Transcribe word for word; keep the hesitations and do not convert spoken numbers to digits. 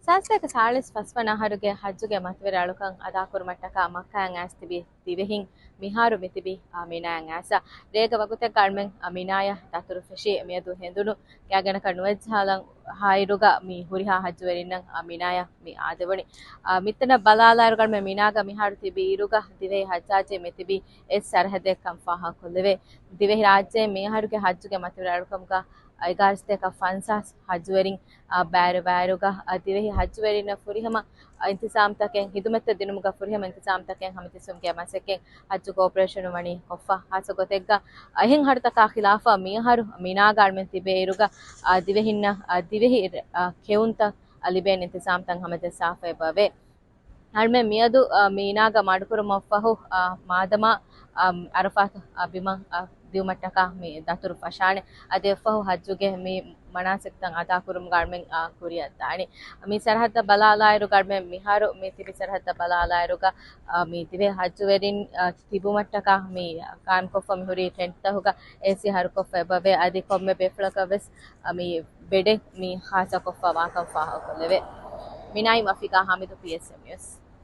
ސާސްތޭކަ ސާޅީސް ފަސްވަނަ އަހަރުގެ ޙައްޖުގެ މަތިވެރި އަޅުކަން އަދާކުރުމަށްޓަކާ މައްކާއަށް އައިސް ތިބި ދިވެހިން މިހާރު މިތިބީ، އާ، މިނާއަށް އައިސް. ރޭގަ ވަގުތެއްގަ އަޅުމެން، އާ، މިނާޔަށް ދަތުރު ފެށީ. މިއަދު ހެނދުނު ގާތްގަނޑަކަށް ނުވައްޖަހާލަން ހާއިރުގަ މި ހުރިހާ ޙައްޖުވެރިންނަށް، އާ، މިނާޔަށް މި އާދެވުނީ. އާ، މިތަނަށް ބަލާލާއިރުގަ އަޅުމެން މިނާގަ މިހާރު ތިބި އިރުގަ ދިވެހި ޙައްޖާޖީ މިތިބީ އެއް ސަރަހައްދެއްކަން ފާހަގަކޮށްލެވޭ. ދިވެހިރާއްޖެ މިއަހަރުގެ ޙައްޖުގެ މަތިވެރި އަޅުކަމުގަ އެގާރަ ސަތޭކަ ފަންސާސް ޙައްޖުވެރިން، އާ، ބައިވެރިވާއިރުގަ، އާ، ދިވެހި ޙައްޖުވެރިންނަށް ފުރިހަމަ، އާ، އިންތިޒާމްތަކެއް، ހިދުމަތްތައް ދިނުމުގަ ފުރިހަމަ އިންތިޒާމްތަކެއް ހަމަޖެއްސުމުގެ މަސައްކަތް ޙައްޖު ކޯޕަރޭޝަނުން ވަނީ ކޮށްފަ. ޚާއްޞަ ގޮތެއްގަ އެހެން އަހަރުތަކާ ޚިލާފަށް މިއަހަރު މިނާގަ އަޅުމެން ތިބޭ އިރުގަ، އާ، ދިވެހިންނަށް، އާ، ދިވެހި، އާ، ކެއުންތައް، އާ، ލިބޭނެ އިންތިޒާމްތައް ހަމަޖައްސާފަ އެބަވޭ. އަޅުމެން މިއަދު، އާ، މީނާގަ މަޑުކުރުމަށްފަހު، އާ، މާދަމާ، އާ، އަރަފާތު، އާ، ބިމަށް، އާ، ދިއުމަށްޓަކާ މި ދަތުރު ފަށާނެ. އަދި އެއަށްފަހު ޙައްޖުގެ މި މަނާސިކްތައް އަދާކުރުމުގަ އަޅުމެން، އާ، ކުރިއަށް ދާނީ. މި ސަރަހައްދަށް ބަލާލާއިރުގަ އަޅުމެން މިހާރު މި ތިބި ސަރަހައްދަށް ބަލާލާއިރުގަ، އާ، މި ދިވެހި ޙައްޖުވެރިން، އާ، ތިބުމަށްޓަކާ މި ޤާއިމްކޮށްފަ މި ހުރީ ޓެންޓްތަކުގަ އޭސީ ހަރުކޮށްފަ އެބަވޭ. އަދި ކޮންމެ ބޭފުޅަކަށް ވެސް، އާ، މި ބެޑެއް މި ޚާއްޞަކޮށްފަ ވާކަން ފާހަގަކޮށްލެވޭ. މިނާއި މަފިގާ ހާމިދު، ޕީއެސްއެމް ނިއުސް.